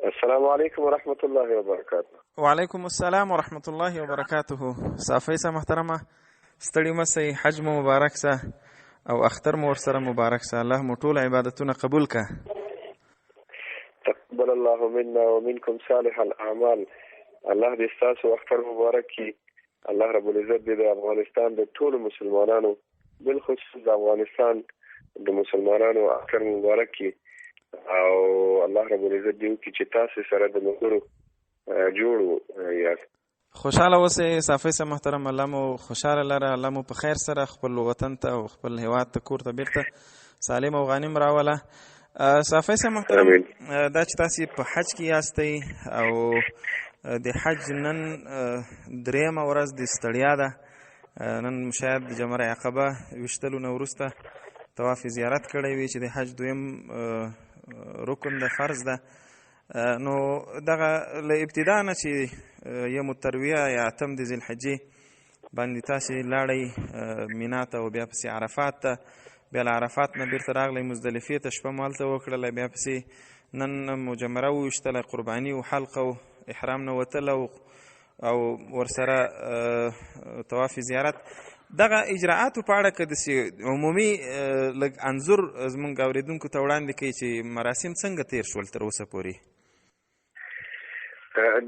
السلام علیکم ورحمت الله وبرکاته. وعلیکم السلام ورحمت الله وبرکاته. صافی صاحب محترمه، ستړي مه سئ، حج مو مبارک سه او اختر مو ورسره مبارک سه. الله مو ټول عبادتونه قبول که. تقبل الله منا ومنكم صالح الاعمال. الله دې ستاسو اختر مبارک کړي. الله رب العزت دې د افغانستان د ټولو مسلمانانو، بالخصوص د افغانستان د مسلمانانو اختر مبارک کړي، او الله رب العزت دې وکړي چې تاسو سره د ملګرو جوړ یاست. خوشحاله اوسئ صافی صاحب محترم، الله مو خوشحاله لره، الله مو په خیر سره خپل وطن ته او خپل هیواد ته، کور ته بیرته سالم او غانم راوله. صافی صاحب محترم، دا چې تاسو په حج کې یاستئ او د حج نن درېیمه ورځ د ستړیا ده، نن شاید د جمره عقبه ویشتلو نه وروسته طواف زیارت کړی وي چې د حج دویم رکن ده، فرض ده. نو دغه له ابتدا نه چې یوم الترویه یا اتم د ذوالحجې باندې تاسې لاړئ مینا ته او بیا پسې عرفات ته، بیا له عرفات نه بیرته راغلئ مزدلفې ته، شپه مو هلته وکړله، بیا پسې نن مو جمره وویشتله، قرباني او حلقه او احرام نه وتله او ورسره طواف زیارت. دغه اجراآتو په اړه که داسې عمومي لږ انځور زمونږ اورېدونکو ته وړاندې کړئ چې مراسم څنګه تیر شول تر اوسه پورې.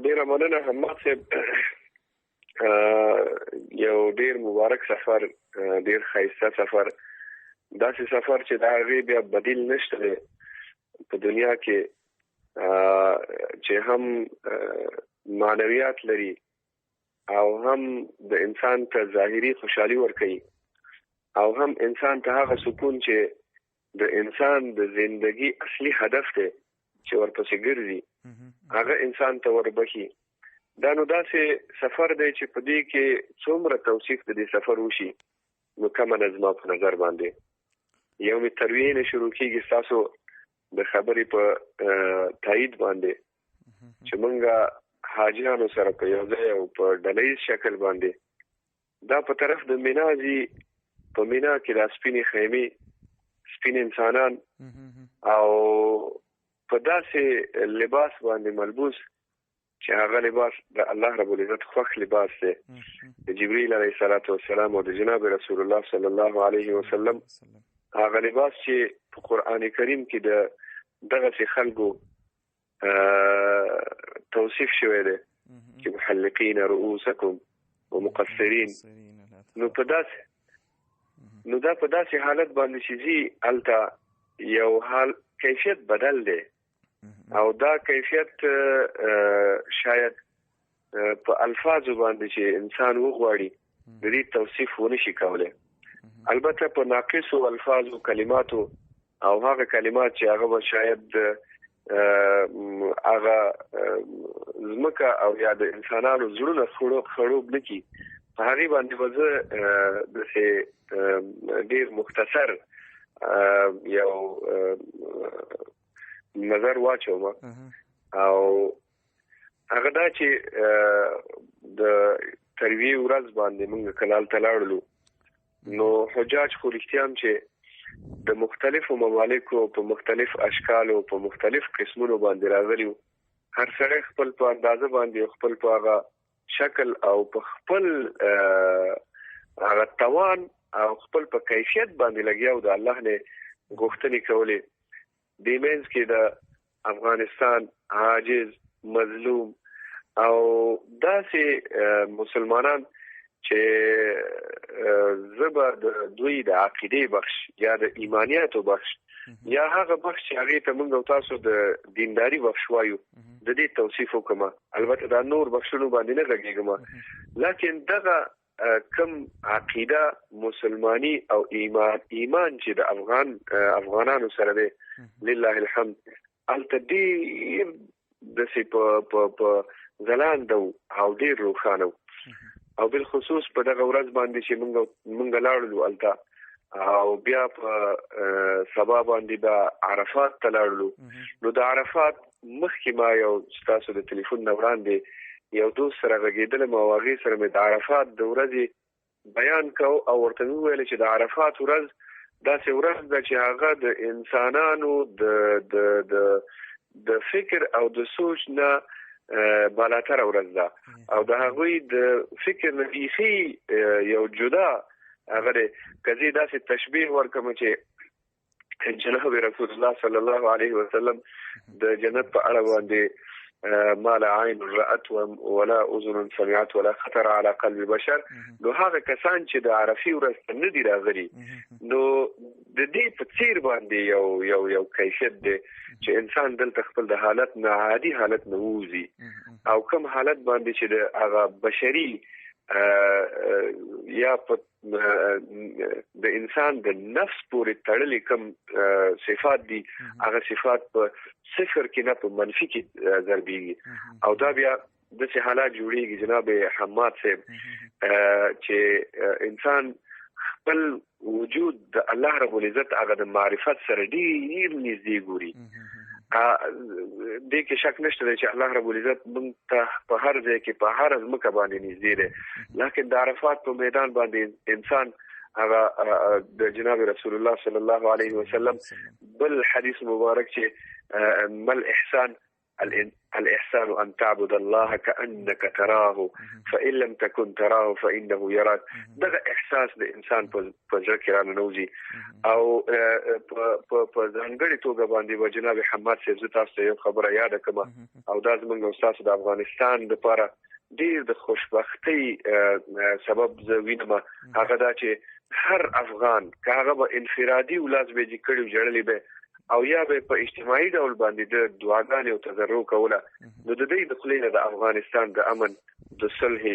ډېره مننه حماد صاحب. یو ډېر مبارک سفر، ډېر ښایسته سفر، داسې سفر چې د هغې بیا بدیل نشته دی په دنیا کې، چې هم معنویات لري او هم د انسان ته ظاهري خوشحالي ورکوي او هم انسان ته هغه سکون چې د انسان د زندگی اصلي هدف دی چې ورپسې ګرځي، هغه انسان ته وربخي. دا نو داسې سفر دی چې په دې کې څومره توصیف د دې سفر وشي نو کمه ده زما په نظر باندې. یوم ترویې نه شروع کیږي ستاسو د خبرې په تایید باندې چې مونږه حاجیانو سره په یو ځای او په ډله ییز شکل باندې دا په طرف د مینا ځي. په مینا کې دا سپینې خیمې، سپین انسانان او په داسې لباس باندې ملبوس چې هغه لباس د الله رب العزت خوښ لباس دی، د جبرئیل علیه الصلاة والسلام او د جناب رسول الله صلی الله علیه وسلم هغه لباس چې په قرآن کریم کې د دغسې خلکو توصیف شوی دی چې محلقین رؤوسکم ومقصرین. نو په داسې نو دا په داسې حالت باندې چې ځي هلته یو حال کیفیت بدل دی، او دا کیفیت شاید په الفاظو باندې چې انسان وغواړي د دې توصیف ونه شي کولای. البته په ناقصو الفاظو، کلماتو او هغه کلمات چې هغه به شاید هغه زمکه او یا د انسانانو زړونه خړوب نکي، په هغه باندې به زه داسې ډیر مختصر یو نظر واچوم، او هغه دا چې د ترویې ورځ باندې موږ کلال ته لاړلو، نو حجاج خو رښتیا هم چې د مختلفو ممالکو په مختلف اشکالو په مختلف قسمونو باندې راغلي وو. هر سړی خپل په اندازه باندې، خپل په هغه شکل او په خپل هغه توان او خپل په کیفیت باندې لګیا او د الله نه غوښتنې کولې. دې منځ کې د افغانستان عاجز، مظلوم او داسې مسلمانان چې زه به د دوی د عقیدې بخش یا د ایمانیاتو بخش یا هغه بخش چې هغې ته موږ او تاسو د دینداری بخش وایو د دې توصیف وکړم. البته دا نور بخشونو باندې نه غږېږم، لکن دغه کم عقیده، مسلمانی او ایمان چې د افغانانو سره دی، لله الحمد هلته ډېر داسې په ځلانده وو او ډېر روښانه وو. او بالخصوص په دغه ورځ باندې چې مونږ لاړلو هلته او بیا په سبا باندې به عرفات ته لاړلو، نو د عرفات مخکې ما یو ستاسو د تلیفون نه وړاندې یو دوست سره غږېدلم او هغې سره مې د عرفات د ورځې بیان کو او ورته مې وویل چې د عرفات ورځ داسې ورځ ده چې هغه د انسانانو د د د د فکر او د سوچ نه بالاتر ورځ ده، او د هغوی د فکر نه بیخي یو جدا هغه کزي داسې تشبیه ورکم چې جناب رسول الله صلی الله علیه وسلم د جنت په اړه باندې ما لا عین رأت ولا اذن سمعت ولا خطر على قلب بشر. نو هغه کسان چې د عرفي ورځ ته نه دي راغلي، نو د دې په څیر باندې یو یو یو کیفیت دی چې انسان دلته خپل د حالت نه عادي حالت نه ووځي، او کوم حالت باندې چې د هغه بشري یا په د انسان د نفس پورې تړلې کوم صفات دي، هغه صفات په صفر کې نه په منفي کې ضربېږي. او دا بیا د څه حالات جوړیږي جناب حماد صاحب چې انسان خپل وجود د الله رب العزت هغه د معرفت سره ډیر نږدې ګوري. دې کې شک نشته چې الله رب العزت موږ ته په هر ځای کې په هر ځمکه باندې نږدې دی، لکه د عرفات په میدان باندې انسان هغه د جناب رسول الله صلی الله علیه وسلم بل حدیث مبارک چې مل احسان الإحسان أن تعبد الله كأنك تراه فإن لم تكن تراه فإنه يراك. دغه احساس د انسان په زړه کې راننوځي. او په ځانګړي توګه باندې به جناب حماد صاحب زه تاسو ته یو خبره یاده کړم، او دا زموږ او ستاسو د افغانستان دپاره ډېر د خوشبختۍ سبب زه وینم، هغه دا چې هر افغان که هغه به انفرادي ولاس به جې کړي ژړلي به او یا به په اجتماعي ډول باندې د دعاګانې او تضرع کوله، نو د دې د خولې نه د افغانستان د امن، د صلح،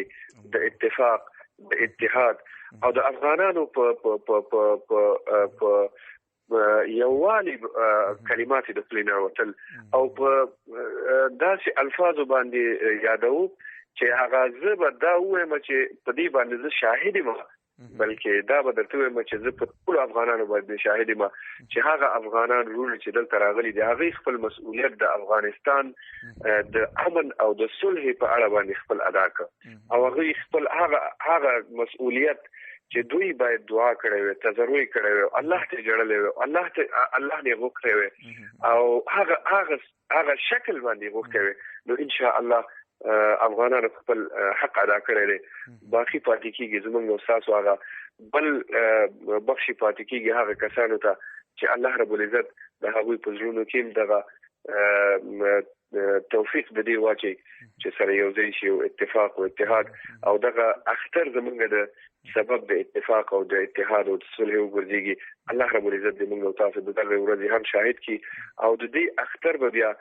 د اتفاق، د اتحاد او د افغانانو په په په په په په یووالي کلمات د خولې نه وتل، او په داسې الفاظو باندې یادو چې هغه زه به دا ووایم چې په دې باندې زه شاهد یم، بلکې دا به درته وایم چې زه په ټولو افغانانو باندې شاهد یم چې هغه افغانان وروڼه چې دلته راغلي دي، هغوی خپل مسؤلیت د افغانستان د امن او د صلح په اړه باندې خپل ادا کړ، او هغوی خپل هغه هغه مسؤلیت چې دوی باید دعا کړې وي، تضرع کړې وي، الله ته ژړلې وي، الله ته الله نه غوښتې وي، او هغه هغه هغه شکل باندې غوښتې وي، نو ان شاء الله افغانانو خپل حق ادا کړی دی. باقي پاتې کیږي زمونږ او ستاسو هغه بل بخشي پاتې کیږي هغه کسانو ته چې الله رب العزت د هغوی په زړونو کې دغه توفیق د دې واچي چې سره یو ځای شي او اتفاق او اتحاد، او دغه اختر زمونږ د سبب د اتفاق او د اتحاد او د صلح وګرځيږي. الله رب العزت دې موږ او تاسو د دغه ورځې هم شاهد کړي، او د دې اختر به بیا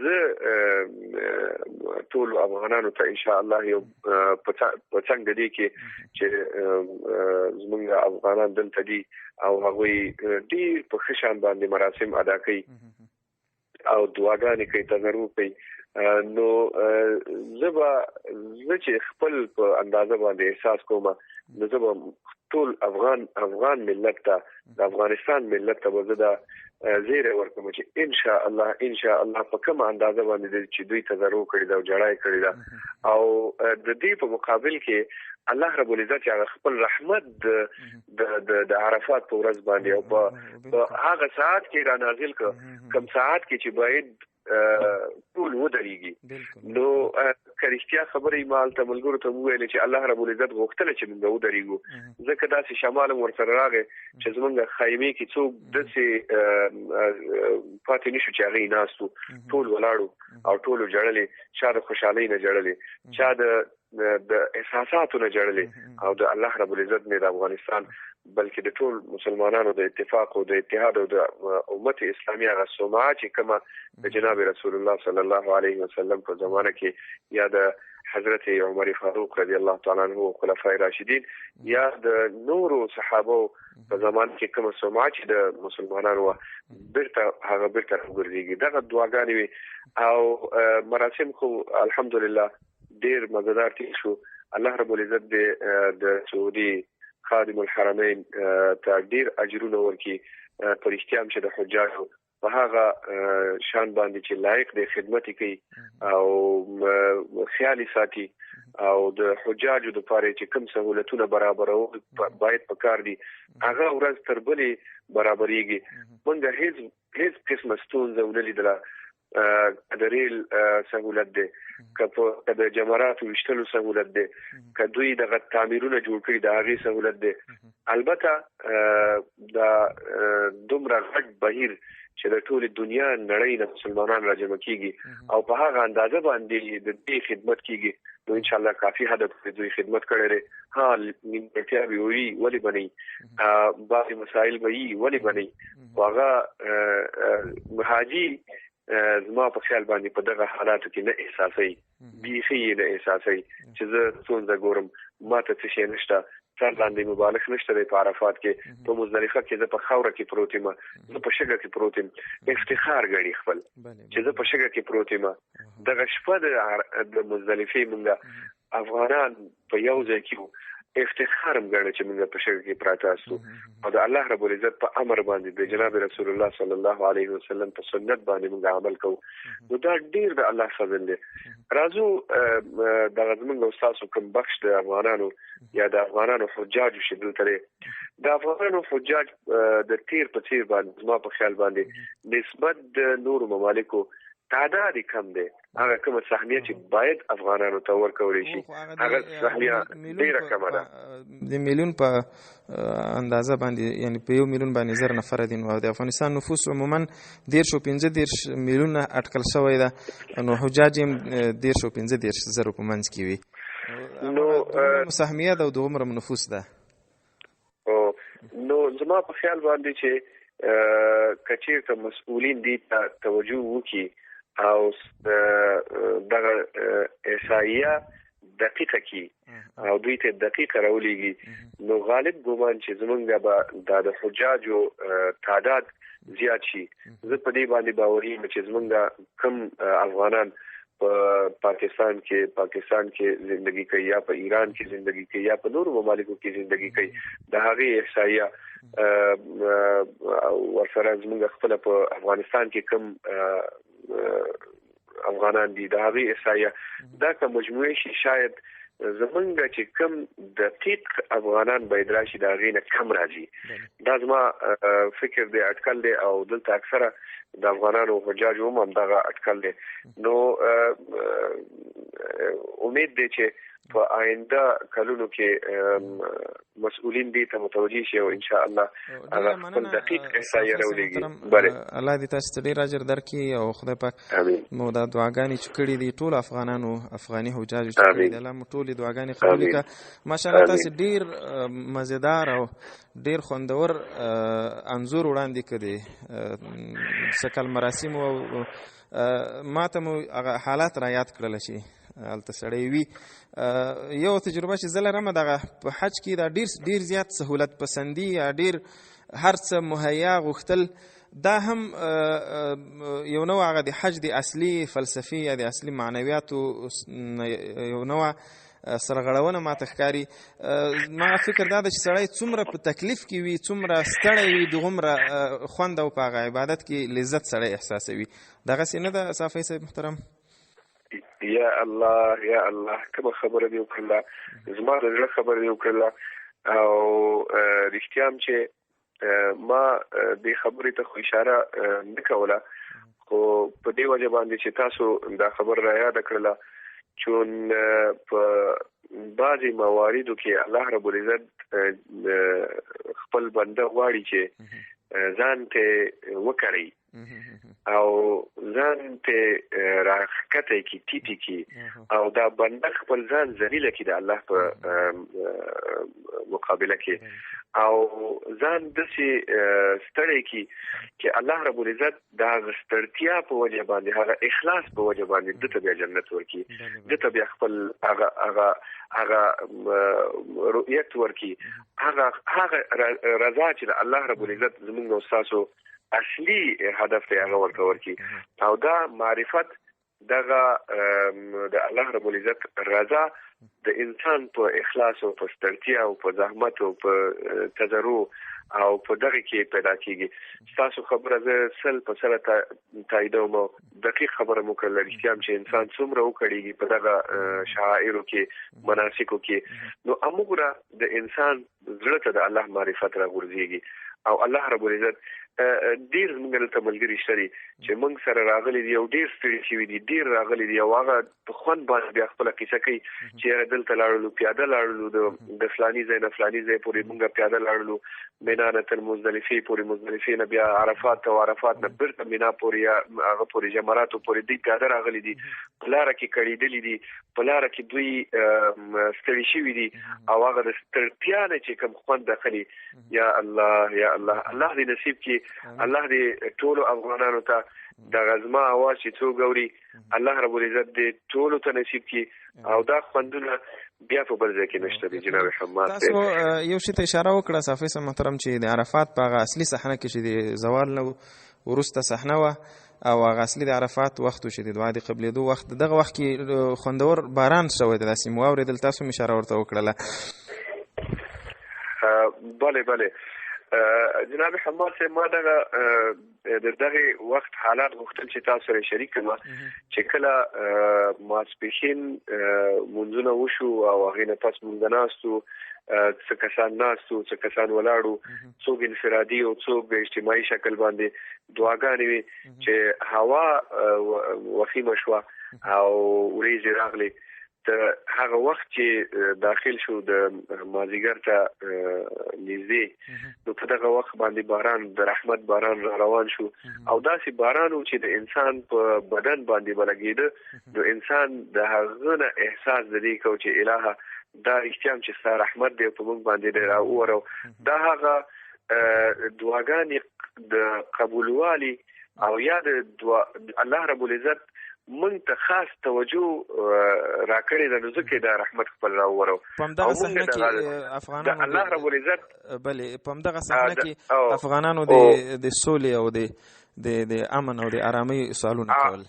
زه ټول افغانانو ته ان شاء الله یو په څنګه دي کې چې زمونږ افغانان دلته دي او هغوی ډیر په ښه شان باندې مراسم ادا کوي او دعاګانې کوي، تضرع کوي. نو زه به زه چې خپل په اندازه باندې احساس کوم، نو زه به ټول افغان ملت ته، د افغانستان ملت ته به زه دا زیری ورکوم چې ان شاء الله ان شاء الله په کومه اندازه باندې چې دوی تضرع کړې ده او جړای کړې ده، او د دې په مقابل کې الله رب العزت هغه خپل رحمت د د عرفات په ورځ باندې او په هغه ساعت کې را نازل کړ، کوم ساعت کې چې باید ټول ودرېږي. نو که رښتیا خبرې ما هلته ملګرو ته وویل چې الله رب العزت غوښتله چې موږ ودرېږو، ځکه داسې شمال هم ورسره راغی چې زموږ خیمې کې څوک داسې پاتې نه شو چې هغوی ناست وو، ټول ولاړو او ټولو ژړلې، چا د خوشحالۍ نه ژړلې، چا د احساساتو نه ژړلې، او د الله رب العزت نه د افغانستان بلکې د ټول مسلمانانو د اتفاق او د اتحاد او د امت اسلامي هغه سمعه چې کومه د جناب رسول الله صلی الله علیه وسلم په زمانه کې یا د حضرت عمر فاروق رضی الله تعالی عنہ او خلفای راشدین یا د نورو صحابه په زمان کې کومه سمعه چې د مسلمانانو وه، بیرته هغه بیرته راوګرځېږي. دغه دعاګانې وې او مراسم خو الحمدلله ډیر مزدار تیر شو. الله رب العزت دې د سعودي خادم الحرمین ته ډیر اجرونه ورکړي، په رښتیا هم چې د حجاجو په هغه شان باندې چې لایق دی خدمت کوي او خیال ساتي، او د حجاجو د پاره چې کوم سہولتونه برابرول باید پکار دي، هغه ورځ تر بلې برابرېږي. موږ هیڅ قسمه ستونزه ونه لیدله. د ریل سہولت دی، که په د جمرات وشتلو سہولت دی، که دوی دغه تعمیرونه جوړ کړي د هغې سہولت دی. البته دا دومره غټ بهیر چې د ټولې دنیا نړۍ نه مسلمانان راجمع کیږي او په هغه اندازه باندې د دې خدمت کیږي، نو ان شاء الله کافي حد پورې دوی خدمت کړی دی. ها، نیمګړتیا به وي، ولې به نه، بعضې مسایل به وي، ولې به نه، خو هغه حاجي زما په خیال باندې په دغه حالاتو کې نه احساسوي، بیخي یې نه احساسوي چې زه ستونزه ګورم، ما ته څه شی نشته، سر لاندې مبالغ نشته دی، په عرفات کې، په مزدلفه کې زه په خاوره کې پروت یم، زه په شګه کې پروت یم، افتخار ګڼي خپل چې زه په شګه کې پروت یم. دغه شپه د مزدلفې مونږ افغانان په یو ځای کې افتخار هم ګڼي چې موږ په شګه کې پراته یاستو او د الله رب العزت په امر باندې، د جناب رسول الله صلی الله علیه وسلم په سنت باندې موږ عمل کوو. نو دا ډیر د الله فضل دی. راځو دغه زمونږ او تاسو کوم بخش د افغانانو یا د افغانانو حجاج شي، دلته د افغانانو حجاج د تیر په څیر باندې زما په خیال باندې نسبت د نورو ممالکو تعداد کم دی. هغه کومه سهمیه چې باید افغانانو ته ورکول شي، هغه سهمیه ډیره کمه ده. د میلیون په اندازه باندې، یعنی په 1 میلیون باندې 1000 نفر دي. نو د افغانستان نفوس عموما 30 او 35 میلیونه اټکل شوی ده، نو حجاج هم 30 او 35 زرو په منځ کې وي. نو سهمیه ده او دومره نفوس ده. نو زما په خیال باندې چې کچیرته مسؤلین دي ته توجه وکړي او دغه احصائیه دقیقه کی او دوی ته دقیقه راولېږي، نو غالب ګومان چې زمونږ به د حجاجو تعداد زیات شي. زه په دې باندې باوري یم چې زمونږ کم افغانان په پاکستان کې زندگی کوي یا په ایران کې زندگی کوي یا په نورو ممالکو کې زندگی کوي، د هغې احصائیه ورسره زمونږ خپل په افغانستان کې کم افغانان دي، د هغې احصائیه دا که مجموعه شي، شاید زمونږ چې کم دقیق افغانان باید راشي، د هغې نه کم راځي. دا زما فکر دی، اټکل دی او دلته اکثره د افغانانو حجاج هم همدغه اټکل دی. نو امید دی چې په آینده کلونو کې مسؤلین دې ته متوجي شي او ان شاء الله هغه خپل دقیق احصائیه راولېږي. بله، الله دې تاسو ته ډیر اجر درکړي او خدای پاک مو دا دعاګانې چې کړې دي، ټول افغانانو، افغاني حجاجو چې کړې دي، الله مو ټولې دعاګانې قبول کړه. ماشاءالله، تاسو ډیر مزیدار او ډیر خوندور انځور وړاندې کړي. سکل مراسم او ما ته مو هغه حالات را یاد کړل شي، هلته سړی وي. یو تجربه چې زه لرم، دغه په حج کې دا ډیر ډیر زیات سهولت پسندي یا ډیر هر څه مهیا غوښتل، دا هم یو نوع هغه د حج د اصلي فلسفي یا د اصلي معنویاتو یو نوع سرغړونه ماته ښکاري. ما فکر دا ده چې سړی څومره په تکلیف کې وي، څومره ستړی وي، دغومره خوند او په هغه عبادت کې لذت سړی احساسوي. دغسې نه ده، صافی صاحب محترم؟ یا الله، یا الله، کومه خبره دی وکړه، زما د زړه خبره دی وکړه. او رښتیا هم چې ما دې خبرې ته خو اشاره نه کوله، خو په دې وجه باندې چې تاسو دا خبر را یاد کړله، چون په بعضی مواردو کې الله رب العزت خپل بنده غواړي چې ځان ته وکړي او ځان ته راخکته کی، ټیټی کی او دا بنده خپل ځان ذلیل کی د الله په مقابله کې او ځان داسې ستړی کی چې الله رب العزت دا ستړتیا په وجه باندې، هغه اخلاص په وجه باندې د ته بیا جنت ورکی، د ته بیا خپل هغه رؤیت ورکی، هغه رضا چې الله رب العزت زمونږ او تاسو اصلي هدف دی، هغه ورته ورکی. او دا معرفت، دغه د الله رب العزت رضا د انسان په اخلاص او په ستړتیا او په زحمت او په تضرع او په دغه کې پیدا کیږي. تاسو خبره زه 100% تاییدوم. دقیق خبره مو کړل. رښتیا چې انسان څومره وکړيږي په دغه شعائرو کې، مناسکو کې، نو امغره د انسان زړه ته د الله معرفت را غورځيږي او الله رب العزت ډیر زموږ دلته ملګري شته دي چې موږ سره راغلي دي او ډیر ستړي شوي دي، ډیر راغلي دي او هغه په خوند باندې بیا خپله کیسه کوي چې یاره دلته لاړلو، پیاده لاړلو، د فلاني ځای نه فلاني ځای پورې موږ پیاده لاړلو، مینا نه تر مزدلفې پورې، مزدلفې نه بیا عرفات ته، عرفات نه بیرته مینا پورې یا هغه پورې جمراتو پورې دوی پیاده راغلي دي، په لاره کې کړېدلي دي، په لاره کې دوی ستړي شوي دي او هغه د ستړتیا نه چې کوم خوند اخلي، یا الله یا الله، الله دې نصیب کړي، الله دې ټولو افغانانو ته د غزما اواز چې څوک اوري الله رب العزت دې ټولو ته نصیب کړي او دا خوندونه بیا په بل ځای کې نشته دي. جناب حماد، تاسو یو شي ته اشاره وکړه صافي صاحب محترم چې د عرفات په هغه اصلي صحنه کې چې د زوال نه وروسته صحنه وه او هغه اصلي د عرفات وخت و چې د دعا د قبلېدو وخت، دغه وخت کې خوندور باران شوی دی، داسې مو واورېدل، تاسو هم اشاره ورته وکړله. بله بله جناب حماد صاحب، ما دغه د دغه وخت حالات غوښتل چې تاسو سره شریک کړم چې کله ماسپښین منځونه وشو او هغې نه پس مونږ ناستو، څه کسان ناستو، څه کسان ولاړو، څوک انفرادي او څوک اجتماعي شکل باندې دعاګانې وي چې هوا وخیمه شوه او ورېځې راغلې. ته هغه وخت چې داخل شو د مازیګر ته نږدې، نو په دغه وخت باندې باران، د رحمت باران را روان شو او داسې باران و چې د انسان په بدن باندې بلګېده، نو انسان د هغه نه احساس د دې کو چې الهه دا رښتیا هم چې ستا رحمت دی په موږ باندې دی را وورو. دا هغه دعاګانې د قبولوالي او یا د دعا الله رب العزت مونږ ته خاص توجه راکړې ده، نو ځکه دا رحمت خپل راوورو. په همدغه صحنه کې افغانانو الله رب العزت بله په همدغه صحنه کې افغانانو د سولې او د د د امن او د آرامۍ سوالونه کول.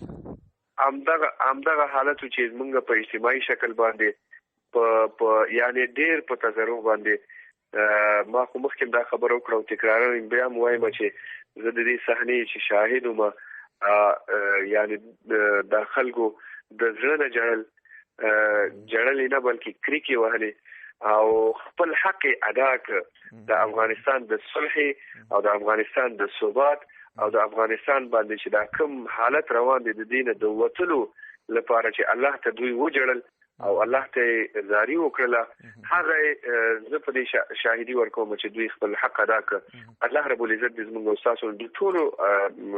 همدغه حالت چې مونږ په اجتماعي شکل باندې په یعنی ډیر په تضرع باندې، ما خو مخکې دا خبره وکړه او تکرارا بیا هم وایم چې زه د دې صحنې چې شاهد وم، یعنی د خلکو د زړه نه ژړل، ژړلې نه بلکې کریکې وهلې او خپل حق ادا کړ د افغانستان د صلح او د افغانستان د ثبات او د افغانستان باندې چې دا کوم حالت روان دی د دینه د وتلو لپاره چې الله ته دوی وجړل او الله ته زاری وکړله، هغه زه په دې شاهدي ورکوم چې دوی خپل حق ادا کړ. الله رب العزت دې زموږ او تاسو د ټولو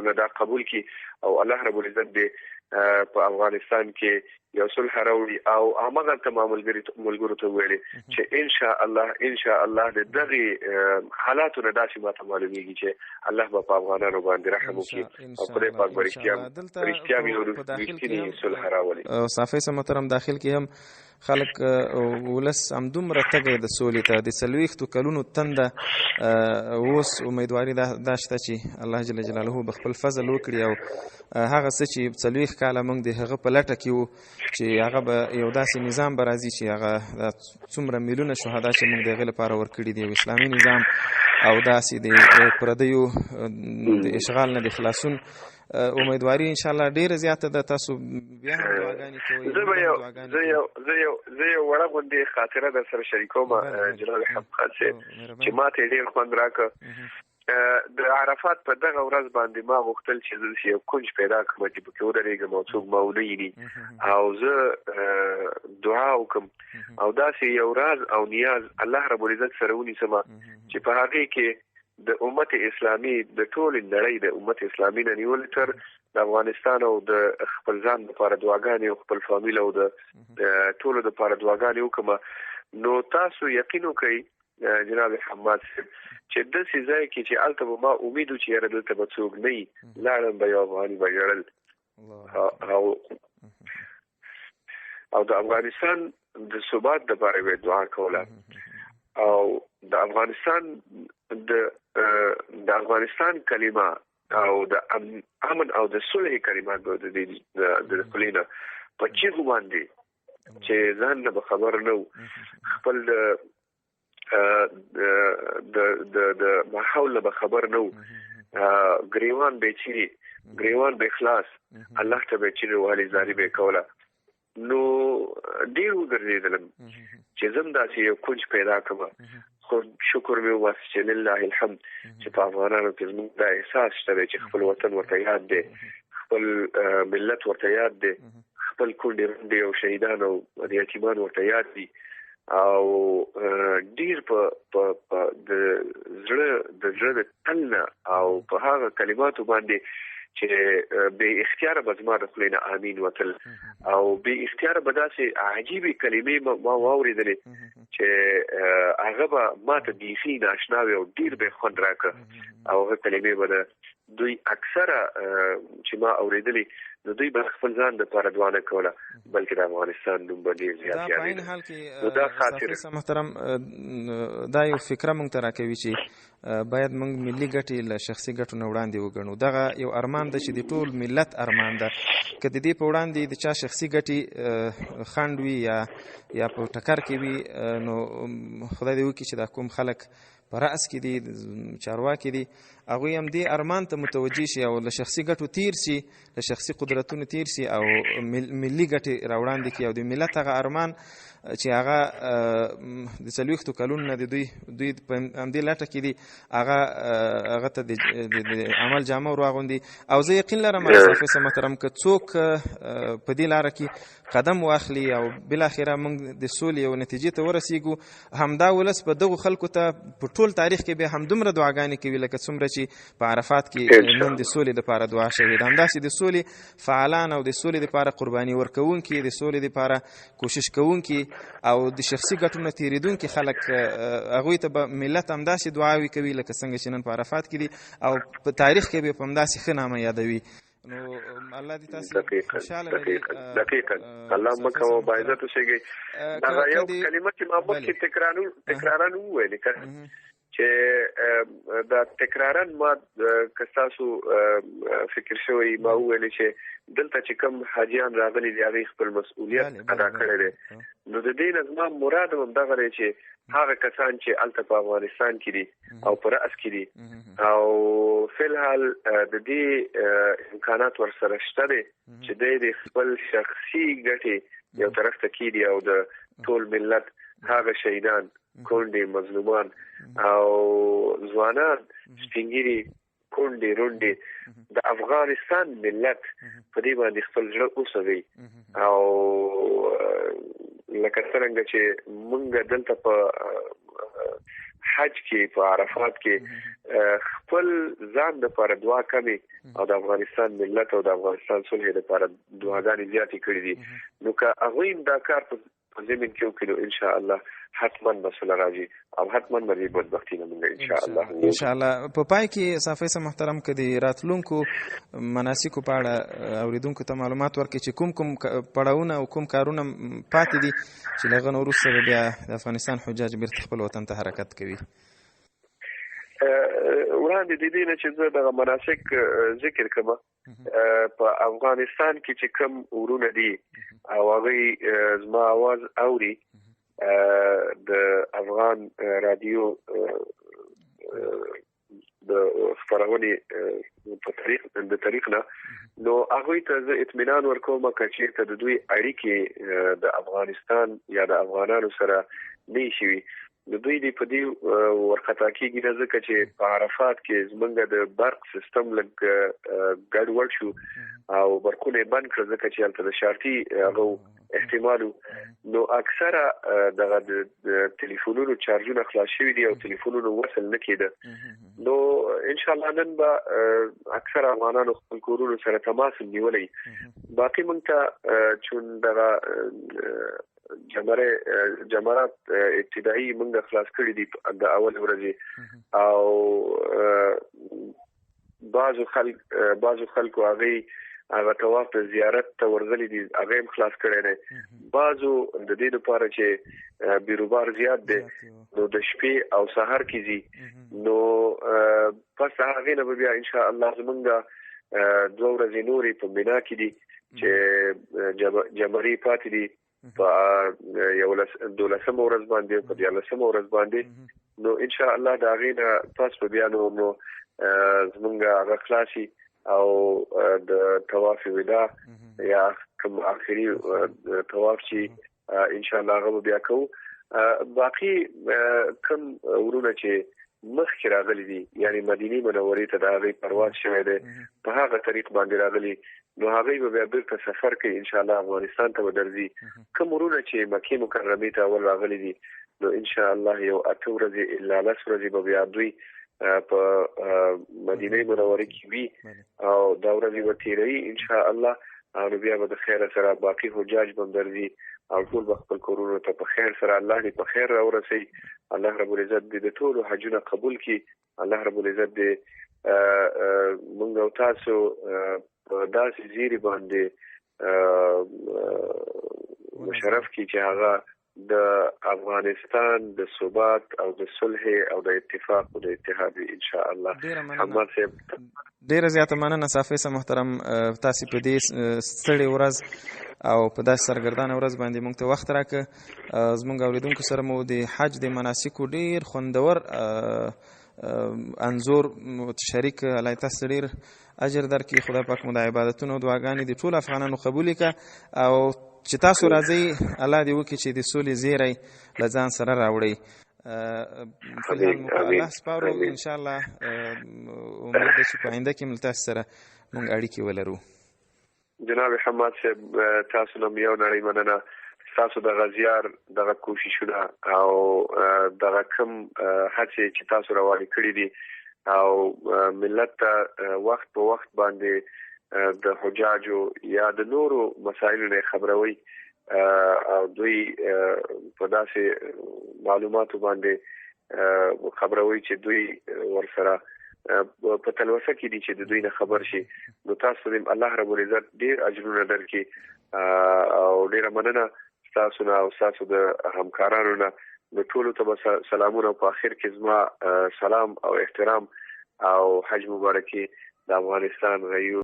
نه دا قبول کړي او الله رب العزت دې په افغانستان کې یو صلح راوړي. او همغه ته ما ملګرو ته ویلې چې ان شاء الله ان شاء الله د دغه حالاتو نه داسې ماته معلومیږي چې الله به په افغانانو باندې رحم وکړي او خدای پاک به رښتیا یو رښتینی صلح راولي. صافی صاحب محترم، داخل کې هم خلک ولس همدومره تږی د سولې ته، د 40 کلونو تنده، اوس امیدواري دا شته چې الله جل جلاله به خپل فضل وکړي او هغه څه چې 40 کاله موږ د هغه په لټه کې وو چې هغه به یو داسې نظام به راځي چې هغه دا څومره میلیونه شهدا چې موږ د هغې لپاره ورکړي دي، یو اسلامي نظام او داسې د پردیو د اشغال نه د خلاصون امیدواري ان شاء الله ډیره زیاته ده. تاسو بیا هم دعاګانې کوئ. زه به یو زه یو زه یو زه یو وړه غوندې خاطره در سره شریکوم جناب حماد صاحب چې ما ته ډېر خوند راکړ. د عرفات په دغه ورځ باندې ما غوښتل چې زه یو کنج پیدا کړم چې پکې ودرېږم او څوک ما ونه ویني او زه دعا وکړم او داسې یو راز او نیاز الله رب العزت سره ونیسم چې په هغې کې د امت اسلامي، د ټولې نړۍ د امت اسلامي نه نیولې تر د افغانستان او د خپل ځان لپاره دعاګانې او خپل فامیل او د ټولو لپاره دعاګانې وکړم. نو تاسو یقین وکړئ جناب حماد صاحب چې داسې ځای کې چې هلته به ما امید و چې یاره دلته به څوک نه وي، لاړم به یو افغاني به ژړل او د افغانستان د ثبات لپاره به دعا کوله او د افغانستان د افغانستان کلمه او د امن او د صلح کلمه د دې د خولې نه په چیغو باندې چې ځان نه به خبر نه و، خپل د د د د ماحول نه به خبر نه و، ګریوان به چیري، ګریوان به خلاص، الله ته به چیرې وهلې زاري به کوله. نو ډیر وګرځېدلم چې زم داسې یو کنج پیدا کړم. خو شکر مې وباسه چې لله الحمد چې په افغانانو کې زموږ دا احساس شته چې خپل وطن ورته یاد دی، خپل ملت ورته یاد دی، خپل کونډې رونډې او شهیدان او یتیمان ورته یاد دي. او ډیر په د زړه د تل نه او په هغه کلماتو باندې چې بې اختیاره به زما د خولې نه امین وتل، او بې اختیاره به داسې عجیبې کلمې ما واورېدلې چې هغه به ما ته بیخي ناشنا وې او ډیر به خوند راکړ. او هغه کلمې به دوی اکثره چې ما اورېدلې نو دوی به خپل ځان د پاره دعا نه کوله، بلکې د افغانستان نوم به ډیر زیات یادېده. په عین حال کې دا خاطر محترم دا یو فکره مونږ ته راکوي چې باید مونږ ملي ګټې له شخصي ګټو نه وړاندې وګڼو. دغه یو ارمان ده چې د ټول ملت ارمان ده، که د دې په وړاندې د چا شخصي ګټې خنډ وي یا په ټکر کې وي، نو خدای دې وکړي چې دا کوم خلک په رأس کې دي، چارواکي دي، هغوی هم دې ارمان ته متوجه شي او له شخصي ګټو تیر شي، له شخصي قدرتونو تیر شي او ملي ګټې راوړاندې کړي. او د ملت هغه ارمان چې هغه د 40 کلونو نه د دوی په همدې لټه کې دي، هغه هغه ته د عمل جامه ور واغوندي. او زه یقین لرم صافي محترم که څوک په دې لاره کې قدم واخلي او بالاخره موږ د سولې یو نتیجې ته ورسیږو، همدا ولس به دغو خلکو ته په ټول تاریخ کې بیا همدومره دعاګانې کوي لکه څومره چې په عرفات کې نن د سولې دپاره دعا شوې ده. همداسې د سولې فعالان او د سولې دپاره قرباني ورکوونکي، د سولې دپاره کوشش کوونکي او د شخصي ګټو نه تېرېدونکي خلک، هغوی ته به ملت همداسې دعاوې کوي لکه څنګه چې نن په عرفات کې دي، او په تاریخ کې به په همداسې ښه نامه یادوي. نو الله دې تاسو خوشاله لري. دقیقاً الله مکه او باعزت اوسئ. دا یو کلمه چې ما مخکې تکرارا وویل چې دا تکرارا ما که تاسو فکر شوی، ما وویل چې دلته چې کوم حاجیان راغلي دي هغوی خپل مسؤلیت ادا کړی دی. نو د دې نه زما مراد هم دغه دی چې هغه کسان چې هلته په افغانستان کې دي او په رأس کې دي او فلحال د دې امکانات ورسره شته دی چې دی د خپل شخصي ګټې یو طرف ته کېږي او د ټول ملت هغه شهیدان، کونډې، مظلومان او ځوانان، سپینږیري، کونډې، رونډې، د افغانستان ملت په دې باندې خپل زړه وسوځوي. او لکه څرنګه چې مونږ دلته په حج کې په عرفات کې خپل ځان دپاره دعا کمې او د افغانستان ملت او د افغانستان صلح دپاره دعاګانې زیاتې کړې دي، نو که هغوی هم دا کار په ضمن کې وکړي نو ان شاء الله حتما به سوله راځي او حتما به دې بدبختي نه موږ ان شاء الله. ان شاء الله. په پای کې صافی صاحب محترم، که د راتلونکو مناسکو په اړه اورېدونکو ته معلومات ورکړي چې کوم کوم پړاوونه او کوم کارونه پاتې دي چې له هغه نه وروسته به بیا د افغانستان حجاج بېرته خپل وطن ته حرکت کوي؟ وړاندې د دې نه چې زه دغه مناسک ذکر کړم، په افغانستان کې چې کوم ورونه دي او هغوی زما اواز اوري، د افغان رادیو د خپرونې په طریق د طریق نه، نو هغوی ته زه اطمینان ورکوم که چېرته د دوی اړیکې د افغانستان یا د افغانانو سره نه شوي، نو دوی دې په دې ورخطا کېږي نه، ځکه چې په عرفات کې زمونږ د برق سیستم لږ ګډوډ شو او برقونه یې بند کړل، ځکه چې هلته د شارټي هغه احتمال و. نو اکثره دغه د ټلیفونونو چارجونه خلاص شوي دي او ټلیفونونو وصل نه کېده. نو ان شاء الله نن به اکثره افغانانو خپل کورونو سره تماس نیولی. باقي مونږ ته چون دغه جمرات ابتدایي مونږ خلاص کړي دي د اول ورځې، او بعضو خلکو هغه طواف د زیارت ته ورغلي دي، هغه هم خلاص کړی دی. بعضو د دې لپاره چې بیروبار زیات دی نو د شپې او سهار کې ځي، نو پس هغې نه به بیا ان شاء الله زمونږ 2 ورځې نورې په مینا کې دي چې جمرې پاتې دي په 12 ورځ باندې، په 13 ورځ باندې. نو ان شاء الله د هغې نه پس به بیا نو زمونږ هغه خلاصي او د طواف ودا یا کوم آخري طواف چې ان شاء الله هغه به بیا کوو. باقي کوم ورونه چې مخکې راغلي دي، یعنی مدینه منورې ته د هغې پرواز شوی دی، په هغه طریق باندې راغلي، نو هغه به بیا بیرته سفر کوي، ان شاء الله افغانستان ته به درځي. کوم ورونه چې مکې مکرمې ته اول راغلي دي، نو ان شاء الله یو 8 ورځې الا 10 ورځې به بیا دوی په مدینه منوره کې وي او دا ورځې به تیروي ان شاء الله. او نو بیا به د خیر سره باقي حجاج به درځي او ټول به خپل کورونو ته په خیر سره، الله دې په خیر راورسي. الله رب العزت دې د ټولو حجونه قبول کړي. الله رب العزت دې مونږ او تاسو په داسې زیری باندې مشرف کړي چې هغه د افغانستان د ثبات او د صلح او د اتفاق او د اتحاد ان شاء الله. حماد صاحب، ډیره زیاته مننه. صافی صاحب محترم، تاسو په دې ستړې ورځ او په داسې سرګردانه ورځ باندې مونږ ته وخت راکړ. زمونږ اوریدونکو سره مو د حج د مناسکو ډیر خوندور انځور شریک. الله تاسو ډیر اجر درکړي. خدای پاک مو د عبادتونو او دعاګانې د ټولو افغانانو قبولې کړه. او چې تاسو راځئ، الله دې وکړي چې د سولې زیری له ځان سره راوړئ. فلحال مو په الله سپارو. ان شاء الله امید ده چې په آینده کې له تاسو سره مونږ اړیکې ولرو. جناب حماد صاحب، تاسو نه یو نړۍ مننه. تاسو دغه زیار، دغه کوششونه او دغه کم هڅې چې تاسو روانې کړې دي او ملت ته وخت په وخت باندې د حجاجو یا د نورو مسایلو نه خبروي او دوی په داسې معلوماتو باندې خبروي چې دوی ورسره په تلوسه کې دي چې د دوی نه خبر شي، نو تاسو دې الله رب العزت ډیر اجرونه درکړي او ډیره مننه تاسو نه او تاسو د همکارانو نه. نو ټولو ته به سلامونه، په اخر کې زما سلام او احترام او حج مبارکي د افغانستان غیور